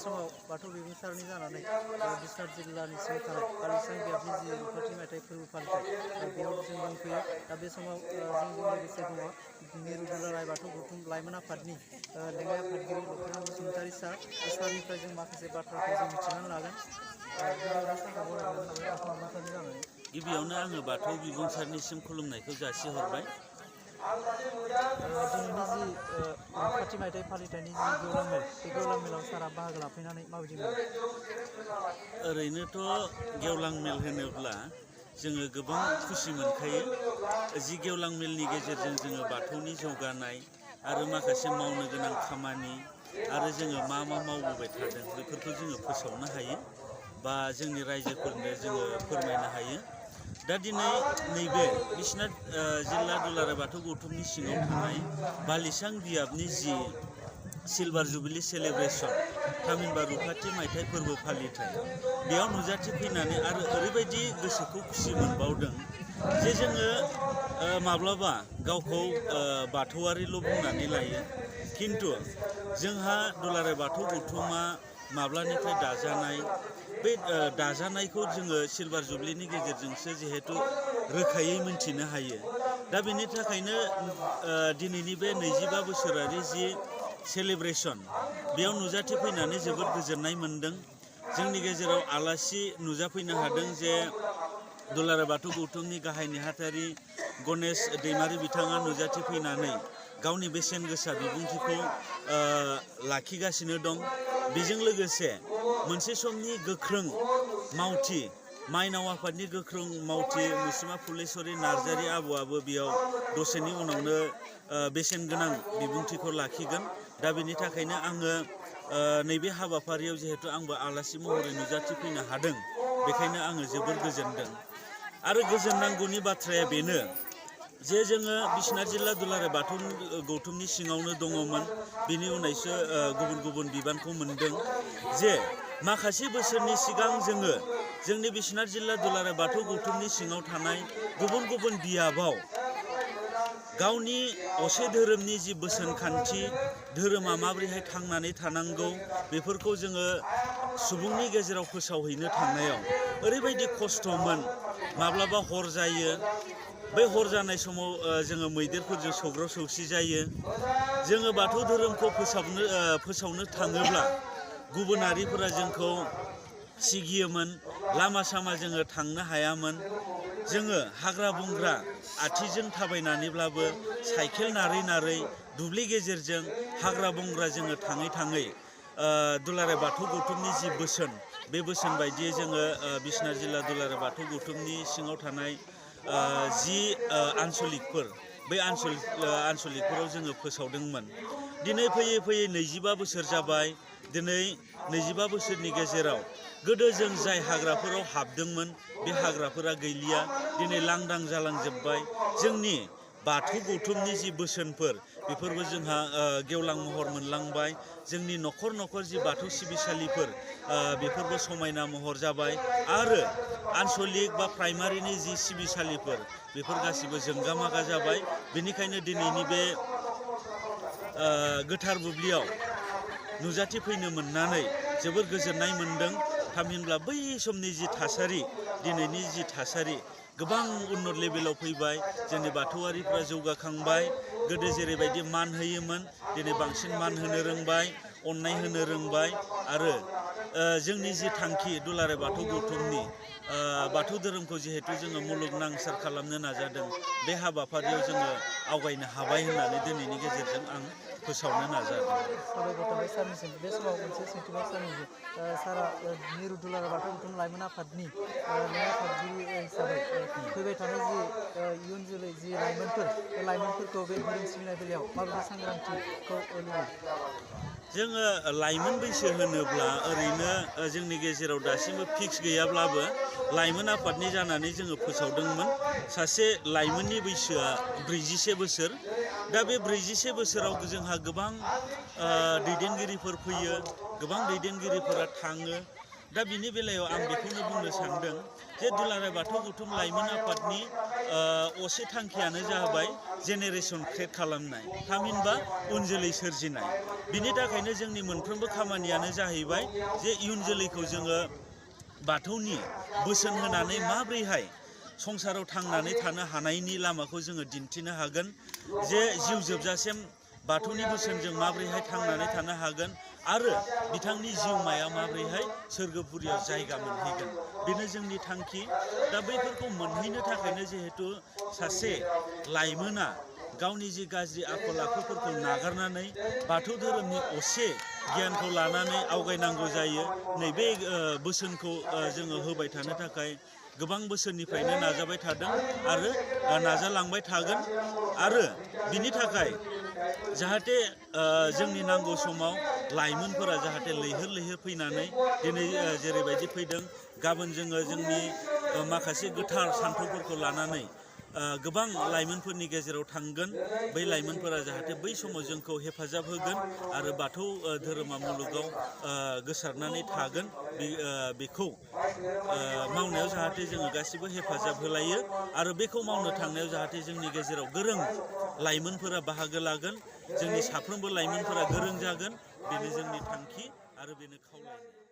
समाव बाथौ बिबुंसारनि जानानै बिश्वनाथ जिल्लानि सिङाव थानाय बालिसां बियाबनि जि रुफाथि मायथाइ फोरबो फालिथाय बेयाव जों दंफैयो। दा बे समाव जोंजों लोगोसे दङ मिरु दुलाराय बाथौ गौथुम लाइमोन आफादनि लेङाइ आफादगिरि लक्ष्मण बसुमतारी सारनिफ्राय जों माखासे बाथ्राखौ जों मिथिनानै लागोन। गिबियावनो सारखौ बरायनानै लाबाय बाथौ बिबुंसारनि जानानै। गिबियावनो आङो बाथौ बिबुंसारनिसिम खुलुमनायखौ जासिहरबाय। दिनैनि जि रुफाथि मायथाइ फालिथायनि जि गेवलां मेल, बे गेवलां मेलाव सारा बाहागो लाफैनानै माबायदि मोनो? ओरैनोथ' गेवलां मेल होनोब्ला जोङो गोबां खुसि मोनखायो। जि गेवलां मेलनि गेजेरजों जोङो बाथौनि जौगानाय आरो माखासे मावनो गोनां खामानि आरो जोङो मा मावबोबाय थादों बेफोरखौ जोङो फोसावनो हायो बा जोंनि रायजोफोरनो जोङो फोरमायनो हायो। दा दिनै नैबे बिश्वनाथ जिल्ला दुलाराय बाथौ गौथुमनि सिङाव थानाय बालिसां बियाबनि जि सिलभार जुबिलि सेलेब्रेसन थामहिनबा रुफाथि मायथाइ फोरबो फालिथाय, बेयाव नुजाथिफैनानै आरो ओरैबायदि गोसोखौ खुसि मोनबावदों जे जोङो माब्लाबा गावखौ बाथौआरिल' बुंनानै लायो, खिन्थु जोंहा दुलाराय बाथौ गौथुमा माब्लानिफ्राय दाजानाय, बे दाजानायखौ जोङो सिलभार जुबलिनि गेजेरजोंसो जिहेथु रोखायै मिन्थिनो हायो। दा बेनि थाखायनो दिनैनि बे 25 बोसोरारि जि सेलेब्रेसन, बेयाव नुजाथिफैनानै जोबोद गोजोननाय मोनदों। जोंनि गेजेराव आलासि नुजाफैनो हादों जे दुलाराय बाथौ गौथुमनि गाहाय नेहाथारि गणेश दैमारि बिथाङा नुजाथिफैनानै गावनि बेसेन गोसा बिबुंथिखौ लाखिगासिनो दं। बेजों लोगोसे मोनसे समनि गोख्रों मावथि, माइनाव आफादनि गोख्रों मावथि मुसुमा फुलेस्वरि नार्जारि आबौआबो बेयाव दसेनि उनावनो बेसेन गोनां बिबुंथिखौ लाखिगोन। दा बेनि थाखायनो आङो नैबे हाबाफारियाव जिहेथु आंबो आलासि महरै नुजाथिफैनो हादों, बेखायनो आङो जोबोर गोजोनदों। आरो गोजोननांगौनि बाथ्राया बेनो जे जोङो बिश्वनाथ जिल्ला दुलाराय बाथौ गौथुमनि सिङावनो दङमोन, बिनि उनावसो गुबुन गुबुन बिबानखौ मोनदों। जे माखासे बोसोरनि सिगां जोङो जोंनि बिश्वनाथ जिल्ला दुलाराय बाथौ गौथुमनि सिङाव थानाय गुबुन गुबुन बियाबाव गावनि असे धोरोमनि जि बोसोनखान्थि, धोरोमा माबोरैहाय थांनानै थानांगौ, बेफोरखौ जोङो सुबुंनि गेजेराव फोसावहैनो थांनायाव ओरैबायदि खस्थ'मोन। माब्लाबा हर जायो, बै हर जानाय समाव जोङो मैदेरफोरजों सौग्राव सौसि जायो। जोङो बाथौ धोरोमखौ फोसावनो थाङोब्ला गुबुनारिफोरा जोंखौ सिगियोमोन, लामा सामा जोङो थांनो हायामोन। जोङो हाग्रा बंग्रा आथिंजों थाबायनानैब्लाबो, साइकेल नारै नारै दुब्लि गेजेरजों हाग्रा बंग्रा जोङो थाङै थाङै दुलाराय बाथौ गौथुमनि जि बोसोन, बे बोसोन बायदियै जोङो बिश्वनाथ जिल्ला दुलाराय बाथौ गौथुमनि सिङाव थानाय जि आन्सलिकफोर, बै आन्सलिकफोराव जोङो फोसावदोंमोन। दिनै फैयै फैयै 25 बोसोर जाबाय। दिनै 25 बोसोरनि गेजेराव गोदो जों जाय हाग्राफोराव हाबदोंमोन, बे हाग्राफोरा गैलिया, दिनै लांदां जालांजोब्बाय। जोंनि बाथौ गौथुमनि जि बोसोनफोर, बेफोरबो जोंहा गेवलां महर मोनलांबाय। जोंनि न'खर न'खर जि बाथौ सिबिसालिफोर, बेफोरबो समायना महर जाबाय। आरो आन्सलिक बा प्राइमारिनि जि सिबिसालिफोर, बेफोर गासिबो जोंगा मागा जाबाय। बेनिखायनो दिनैनि बे गोथार बुब्लियाव नुजाथिफैनो मोननानै जोबोर गोजोननाय मोनदों। थामहिनबा बै समनि जि थासारि, दिनैनि जि थासारि, गोबां उन्नत लेभेलाव फैबाय। जोंनि बाथौआरिफ्रा जौगाखांबाय। गोदो जेरैबायदि मान होयोमोन, दिनै बांसिन मान होनो रोंबाय, अननाय होनो रोंबाय। आरो जोंनि जि थांखि दुलाराय बाथौ गौथुमनि, बाथौ धोरोमखौ जिहेथु जोङो मुलुगनांसार खालामनो नाजादों, बे हाबाफारियाव जोङो आवगायनो हाबाय होननानै दिनैनि गेजेरजों आं फोसावनो नाजादों। साबायखर थाबाय सारनिसिम। बे समाव मोनसे सोंथिबाव सारनिसिम, सारा मिरु दुलाराय बाथौ गौथुम लाइमोन आफादनि लेङाइ आफादगिरि हिसाबै फैबाय थानाय जि इयुन जोलै जि लाइमोनफोर, बे लाइमोनफोरखौ बे धोरोम सिबिनाय बेलायाव माबायदि सांग्रांथिखौ लुबैयो? जोङो लाइमोन बैसो होनोब्ला ओरैनो जोंनि गेजेराव दासिमबो फिक्स गैयाब्लाबो लाइमोन आफादनि जानानै जोङो फोसावदोंमोन। सासे लाइमोननि बैसोआ 41 बोसोर। दा बे 41 बोसोराव जोंहा गोबां दैदेनगिरिफोर फैयो, गोबां दैदेनगिरिफोरा थाङो। दा बिनि बेलायाव आं बेखौनो बुंनो सानदों जे दुलाराय बाथौ गौथुम लाइमोन आफादनि असे थांखियानो जाबाय जेनेरेसन क्रिएट खालामनाय, थामहिनबा उन जोलै सोरजिनाय। बिनि थाखायनो जोंनि मोनफ्रोमबो खामानियानो जाहैबाय जे इयुन जोलैखौ जोङो बाथौनि बोसोन होनानै माब्रैहाय संसाराव थांनानै थानो हानायनि लामाखौ जोङो दिन्थिनो हागोन, जे जिउ जोबजासिम बाथौनि बोसोनजों माब्रैहाय थांनानै थानो हागोन आरो बिथांनि जिउमाया माब्रैहाय सोरगोपुरियाव जायगा मोनहैगोन, बेनो जोंनि थांखि। दा बैफोरखौ मोनहैनो थाखायनो जिहेथु सासे लाइमोना गावनि जि गाज्रि आखल आखुफोरखौ नागारनानै बाथौ धोरोमनि असे गियानखौ लानानै आवगायनांगौ जायो। नैबे बोसोनखौ जोङो होबाय थानो थाखाय गोबां बोसोरनिफ्रायनो नाजाबाय थादों आरो नाजालांबाय थागोन। आरो बिनि थाखाय जाहाथे जोंनि नांगौ समाव लाइमोनफोरा जाहाथे लैहोर लैहोर फैनानै दिनै जेरैबायदि फैदों, गाबोन जोङो जोंनि माखासे गोथार सान्थौफोरखौ लानानै गोबां लाइमोनफोरनि गेजेराव थांगोन। बै लाइमोनफोरा जाहाथे बै समाव जोंखौ हेफाजाब होगोन आरो बाथौ धोरोमा मुलुगाव गोसारनानै थागोन, बेखौ मावनायाव जाहाथे जोङो गासिबो हेफाजाब होलायो आरो बेखौ मावनो थांनायाव जाहाथे जोंनि गेजेराव गोरों लाइमोनफोरा बाहागो लागोन, जोंनि साफ्रोमबो लाइमोनफोरा गोरों जागोन, बेनो जोंनि थांखि आरो बेनो खावलायनाय।